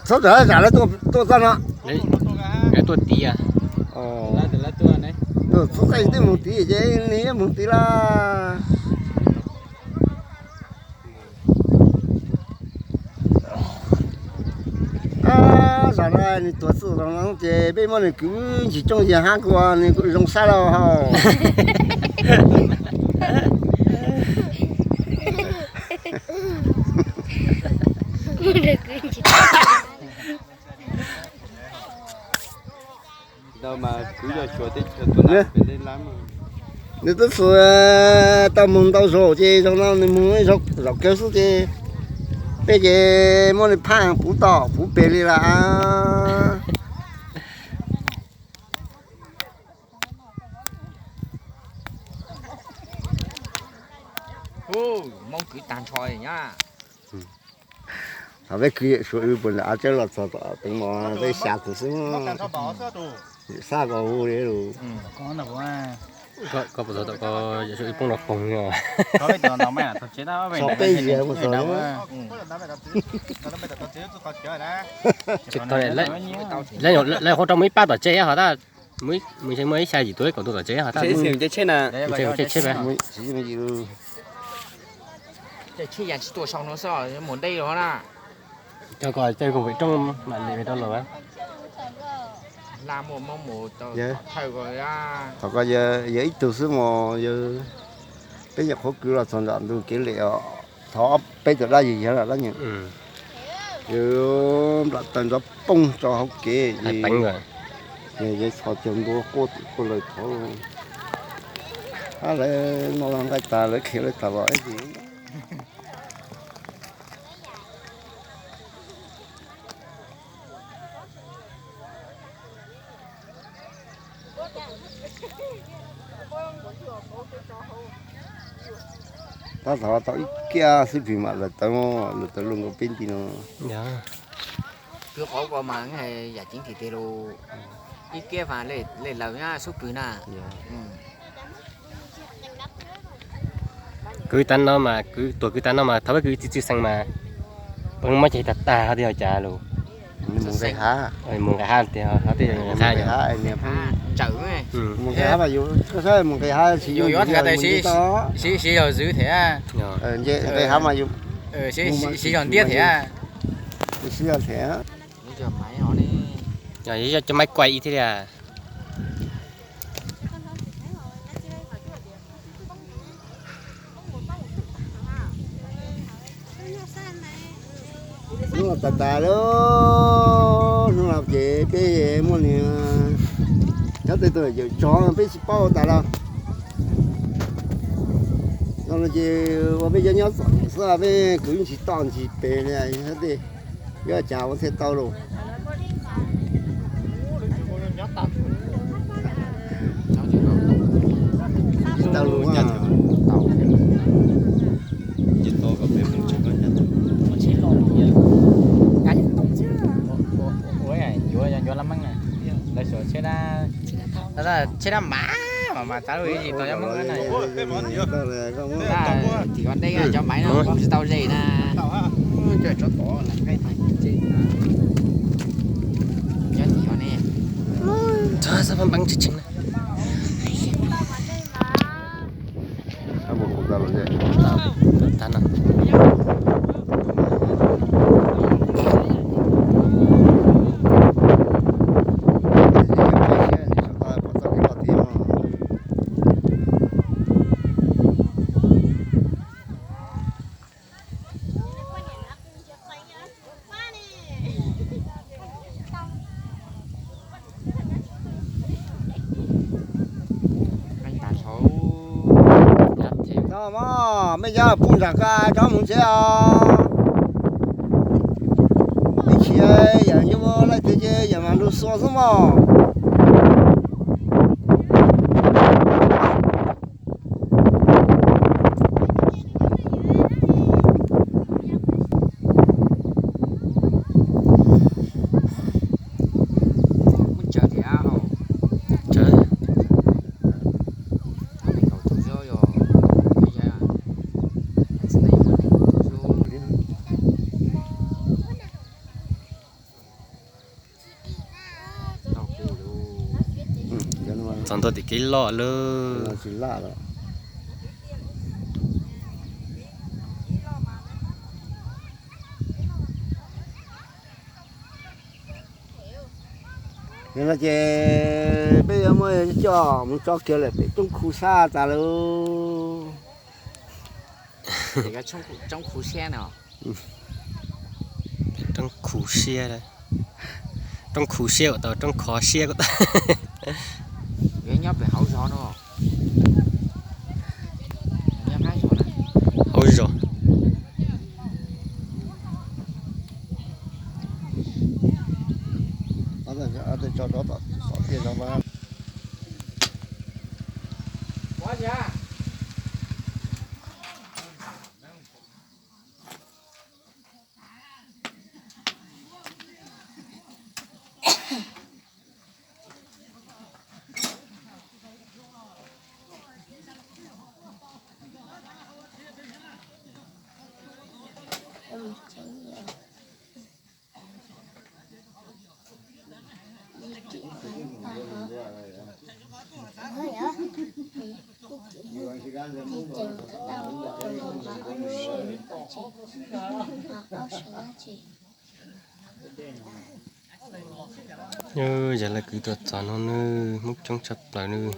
Txhob txawm zam lawv tuaj txoj no. Lawv tuaj tid. Tuaj txhob txawm twb mus tid ces nws yuav mus tid lawm. Zaum no nws tuav txuj zaum no ces peb muab nws kwv ntsis cooj yig hab kuj nws kuj zoo sab lawm hos. Nws twb xwm tau mus ntau zaus ces zaum no nws mus zaum kawg xwb ces peb ces muab nws phaj puv tom puv pem li lawm. Hmoob kwv tag nrho nyab. Thaum peb kwv Suav wb puas nram av tsawb los txog tom teev mos peb xya tus xwb. Xab ko hu li lus. Koj puas txog tom ko Suav wb poob los poog li. Txog peb zias mus txog li. Lawv nyuam qhuav rau mus ib pab tom tsev hos tab, mus ntshe muaj ib xya yim tus kaum tus tom tsev hos tab. Cog kom caw koom pem rooj mam li rau lawm. Thaum ko yog ib tug xwb mos yog peb nyuam qhuav kwv los txog nram ntug kev lem os, thov peb cov dab yig yog dab nyuag yog nplam taws nrov poob rau hauv kev ces yog yeej txhos caug ntua quaj quaj lawm thov. Ab lawv noj nqaij tas lawv khiav lawv tas los. Tab tom tau ib kiab xwb plig mam lawv tawv, lawv tawv luaj nkaus peb nti no. Kwv qhov ko mas yam ceev tim tiag lus, ib kiab mas lej lawv nyab xub pwg na. Kwv tav no mas, tuam kwv tav no mas thaum peb kwv txi txwj xees mas peb muab ceg tag tag ho tias cas lus. Mus nqis hav, mus nqis hav tias ho tias mus nqis hav, mus nqis hav mas yus, koj saib mus nqis hav tsis yog yuav ntiab tau, siv zog zwv thiab, nqis hav mas yus siv zog ntiab thiab, siv zog thiab. Yog cov maiv kuai ib thiab li. Hnub no tas tas lawm, hnub no ces peb muaj nws nyob tej tus yawm tsov peb tsis paub tas los. No ces ua peb cov nyob txom nyem xwb, peb kwv ntsis toj ntsis pem li tej, yuav cas ua thiaj tau los. Tsis tau lus. Tsheb dab mas mas mas tas lub ib tsis tau nyob Hmoob na. Tim ko ntej cov maiv no tsis tau ze na. Nyob tim ko ne. Mej cov pub nram ko rov mus tsev os. Ib chim yawm yub laij twg ces yawm mas lug xua xwb mog. Ntau tim kev loj lawm. Tsis laj lawm. Yog no ces peb yuav muab coj mus tso kiag lawm pem roob khu sab tas lawm. Roob khu siab, roob khu siab kom tau, roob kho siab kom tau. Nyob pem hauv zos no. Hauv zos. Yog lawv kwv tuaj txog no nawb, Hmoob coob tshaj plaws nawb.